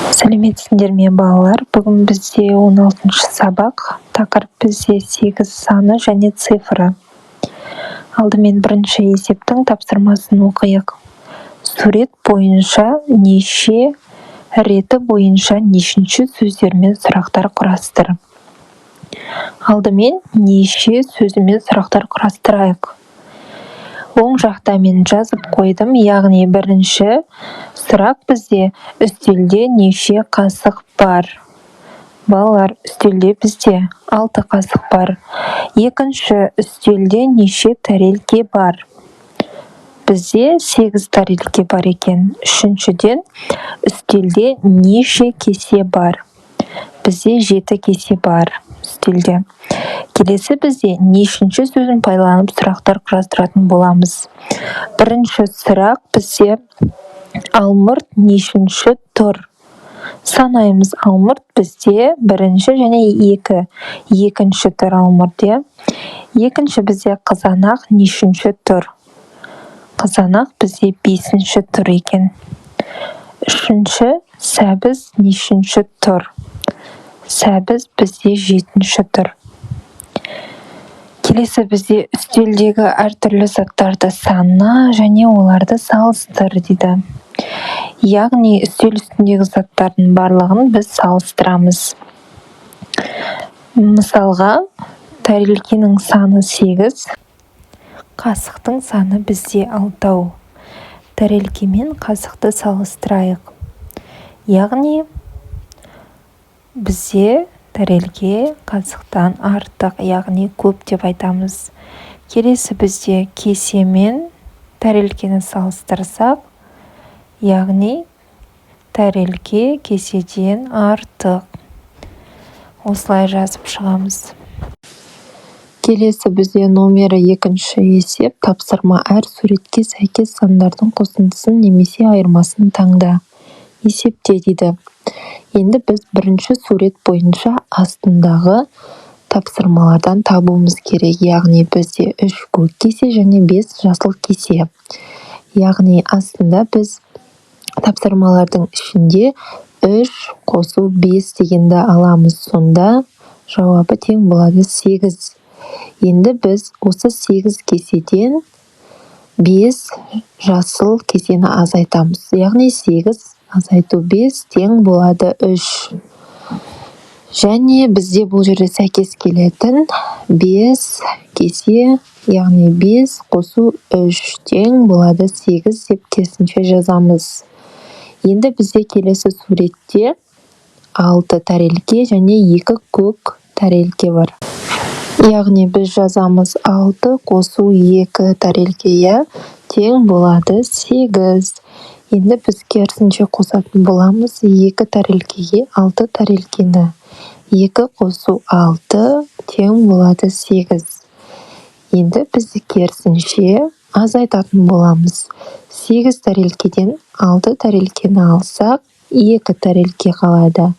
Сәлеметсіңдер ме, балалар! Бүгін бізде 16-шы сабақ. Тақырып бізде «Сегіз саны және цифры». Алдымен бірінші есептің тапсырмасын оқиық. Сурет бойынша неше реті бойынша нешінші сөздермен сұрақтар құрастыр. Алдымен неше сөзімен сұрақтар құрастырайық. Оң жақта мен жазып қойдым, яғни бірінші сұрақ бізде: үстелде неше қасық бар? Балалар, үстелде бізде алты қасық бар. Екінші: үстелде неше тәрелке бар? Бізде сегіз тәрелке бар екен. Үшіншіден, үстелде неше кесе бар? Бізде жеті кесе бар үстелде. Келесі бізде нешінші сөзін пайдаланып сұрақтар құрастыратын боламыз. Бірінші сұрақ бізде: алмұрт нешінші тұр? Санаймыз. Алмұрт бізде бірінші және екі, екінші тұр алмұрт, иә. Екінші бізде: қызанақ нешінші тұр? Қызанақ бізде бесінші тұр екен. Үшінші: сәбіз нешінші тұр? Сәбіз бізде жетінші тұр. Келесі бізде үстелдегі әртүрлі заттарды сана және оларды салыстыр дейді. Яғни үстел үстіндегі заттардың барлығын біз салыстырамыз. Мысалға, тәрелкенің саны сегіз, қасықтың саны бізде алтау. Тәрелке мен қасықты салыстырайық. Яғни бізде тәрелке қасықтан артық, яғни көп деп айтамыз. Келесі бізде кесе мен тәрелкені салыстырсақ, яғни тәрелке кеседен артық. Осылай жазып шығамыз. Келесі бізде номері екінші есеп. Тапсырма: әр суретке сәйкес сандардың қосындысын немесе айырмасын таңда, есепте дейді. Енді біз бірінші сурет бойынша астындағы тапсырмалардан табуымыз керек. Яғни бізде үш көк кесе және бес жасыл кесе. Яғни астында біз тапсырмалардың ішінде үш қосу бес дегенді аламыз. Сонда жауабы тең болады сегіз. Енді біз осы сегіз кеседен бес жасыл кесені азайтамыз. Яғни сегіз азайту бес тең болады үш. Және бізде бұл жерде сәйкес келетін бес кесе, яғни бес қосу үш тең болады сегіз деп керісінше жазамыз. Енді бізде келесі суретте алты тәрелке және екі көк тәрелке бар. Яғни біз жазамыз: алты қосу екі тәрелке, иә, тең болады сегіз. Енді біз керісінше қосатын боламыз екі тәрелкеге алты тәрелкені. Екі қосу алты тең болады сегіз. Енді біз керісінше азайтатын боламыз. Сегіз тәрелкеден алты тәрелкені алсақ, екі тәрелке қалады.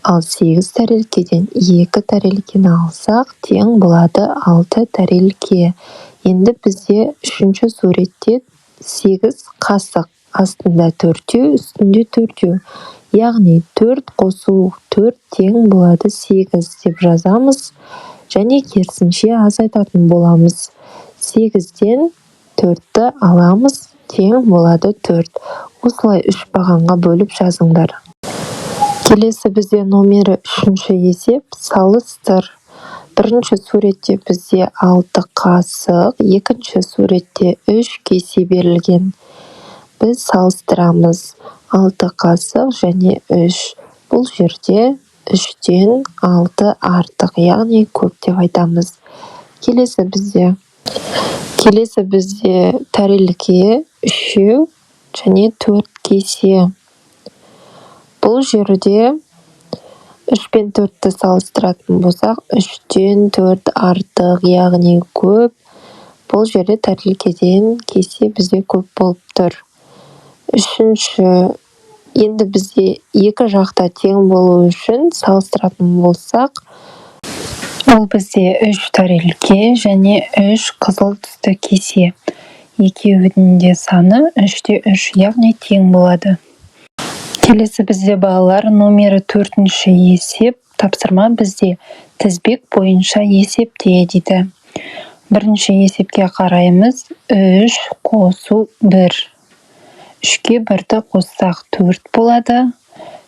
Ал сегіз тәрелкеден екі тәрелкені алсақ, тең болады алты тәрелке. Енді бізде үшінші суретте сегіз қасық: астында төртеу, үстінде төртеу. Яғни төрт қосу төрт тең болады сегіз деп жазамыз және керісінше азайтатын боламыз. Сегізден төртті аламыз, тең болады төрт. Осылай үш бағанға бөліп жазыңдар. Келесі бізде номері үшінші есеп, салыстыр. Бірінші суретте бізде алты қасық, екінші суретте үш кесе берілген. Біз салыстырамыз: алты қасық және үш. Бұл жерде үштен алты артық, яғни көп деп айтамыз. Келесі бізде тәрелке үшеу және төрт кесе. Бұл жерде үш пен төртті салыстыратын болсақ, үштен төрт артық, яғни көп. Бұл жерде тәрелкеден кесе бізде көп болып тұр. Үшінші, енді бізде екі жақта тең болу үшін салыстыратын болсақ, ол бізде үш тәрелке және үш қызыл түсті кесе. Екеуінің де саны үште үш, яғни тең болады. Келесі бізде, балалар, номері төртінші есеп. Тапсырма бізде «Тізбек бойынша есепте» дейді. Бірінші есепке қараймыз: үш қосу бір. Үшке бірді қоссақ, төрт болады.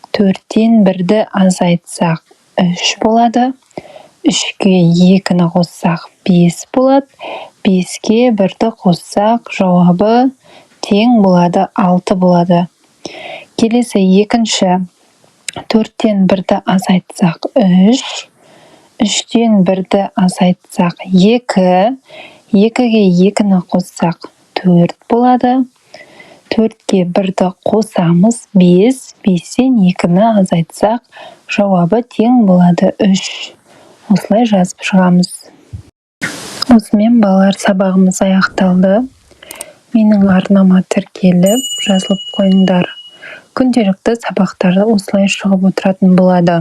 Төрттен бірді азайтсақ, үш болады. Үшке екіні қоссақ, бес болады. Беске бірді қоссақ, жауабы тең болады, алты болады. Келесі екінші: төрттен бірді азайтсақ, үш. Үштен бірді азайтсақ, екі. Екіге екіні қоссақ, төрт болады. Төртке бірді қосамыз, бес. Бестен екіні азайтсақ, жауабы тең болады үш. Осылай жазып шығамыз. Осымен, балалар, сабағымыз аяқталды. Менің арнама тіркеліп, жазылып қойыңдар. Күнделікті сабақтар осылай шығып отыратын болады.